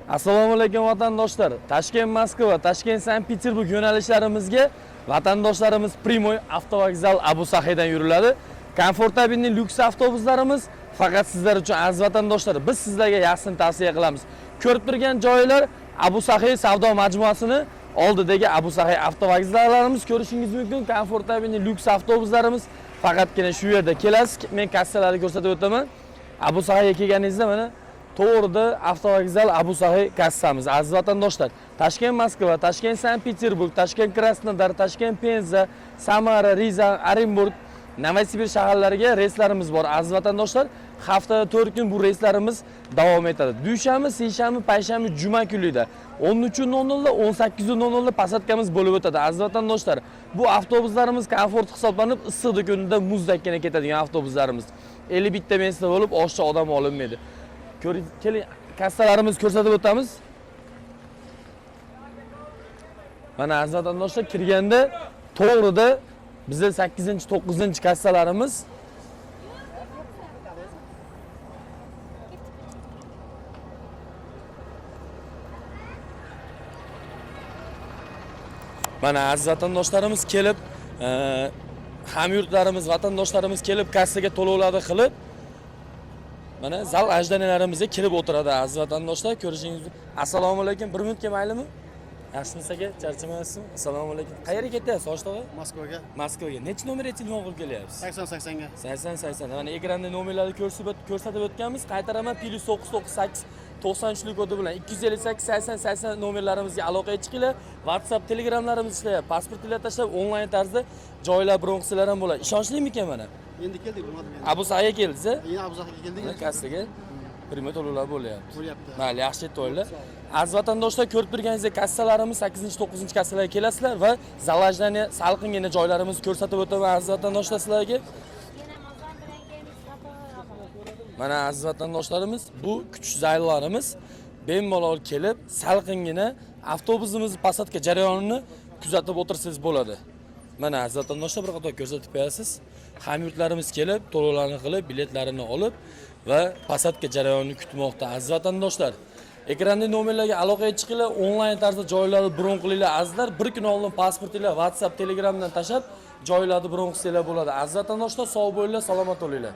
Assalomu alaykum vatandoshlar. Toshkent Moskva, Toshkent Sankt Peterburg yo'nalishlarimizga vatandoshlarimiz прямой avtovokzal Abu Sahiydan yuriladi. Komfortabelniy lyuks avtobuslarimiz faqat sizlar uchun, aziz vatandoshlar. Biz sizlarga yaxshisini tavsiya qilamiz. Ko'rib turgan joylar Abu Sahiy savdo majmuasini oldidagi Abu Sahiy avtovokzallarimiz ko'rishingiz mumkin. Komfortabelniy lyuks avtobuslarimiz faqatgina shu yerda kelasiz. Men kassalarni ko'rsatib o'taman. Abu Sahiyga kelganingizda mana to'g'rida avtovokzal Abu Sahiy kassamiz. Aziz vatandoshlar, Toshkent Moskva, Toshkent Sankt Peterburg, Toshkent Krasnodar, Toshkent Penza, Samara, Riza, Orenburg, Novosibir shaharlariga reyslarimiz bor. Aziz vatandoshlar, haftada 4 kun bu reyslarimiz davom etadi. Dushanba, seshanba, payshanba, juma kunlarida 13:00 da 18:00 da posadkamiz bo'lib o'tadi. Aziz vatandoshlar, bu avtobuslarimiz komfort hisoblanib, issiqda kunida muzdakkina ketadigan avtobuslarimiz. 51 ta место bo'lib, oshiqcha odam olinmaydi. Ko'ring, keling, kassalarimiz ko'rsatib o'tamiz. Mana aziz vatandoshlar, kirganda to'g'rida bizda 8-9 kassalarimiz. Mana aziz vatandoshlarimiz kelib, hamyurtlarimiz, vatandoshlarimiz kelib kassaga to'lovlarni qilib, mana zal ожидания larimizga kirib o'tiradi aziz vatandoshlar. Ko'rishingiz. Assalomu alaykum. Bir minutga maylimi? Yaxshimisiz aka? Charchamayapsizmi? Assalomu alaykum. Qayerga ketyapsiz, Hoji tog'a? Moskvaga. Moskvaga. Necha nomerga telefon qilib kelyapsiz? 80-80ga. 80 80. Mana ekranda nomerlarni ko'rsatib o'tganmiz. Qaytaraman: +998 93 kodi bilan 258 80 80 nomerlarimizga aloqaga chiqinglar. WhatsApp, Telegramlarimiz ishlayapti. Pasportlar tashlab onlayn tarzda joylar bron qilsalar ham bo'ladi. Ishonchlimikan mana? Endi keldik, bilmadim endi. Abu Sa'ga keldingiz? Endi Abu Zahga keldik. Mana kassaga prima to'lovlar bo'lyapti. Bo'lyapti. Mayli, yaxshi to'ylar. Aziz vatandoshlar, ko'rib turganingizdek kassalarimiz 8-9 kassalarga kelasizlar va zal ожидания salqingina joylarimizni ko'rsatib o'taman aziz vatandoshlar sizlarga. Mana aziz vatandoshlarimiz, bu kutish zallarimiz bemalol kelib salqingina avtobusimiz posadka jarayonini kuzatib o'tirsangiz bo'ladi. Mana aziz vatandoshlar, bir qator ko'rsatib qo'yasiz. Hamyurtlarimiz kelib, to'lovlarni qilib, biletlarini olib va posadka jarayonini kutmoqda aziz vatandoshlar. Ekranda nomerlarga aloqaga chiqinglar, onlayn tarzda joylarni bron qilinglar azizlar. Bir kun oldin pasportinglar WhatsApp, Telegramdan tashlab joylarni bron qilsanglar bo'ladi. Aziz vatandoshlar, sog' bo'linglar, salomat bo'linglar.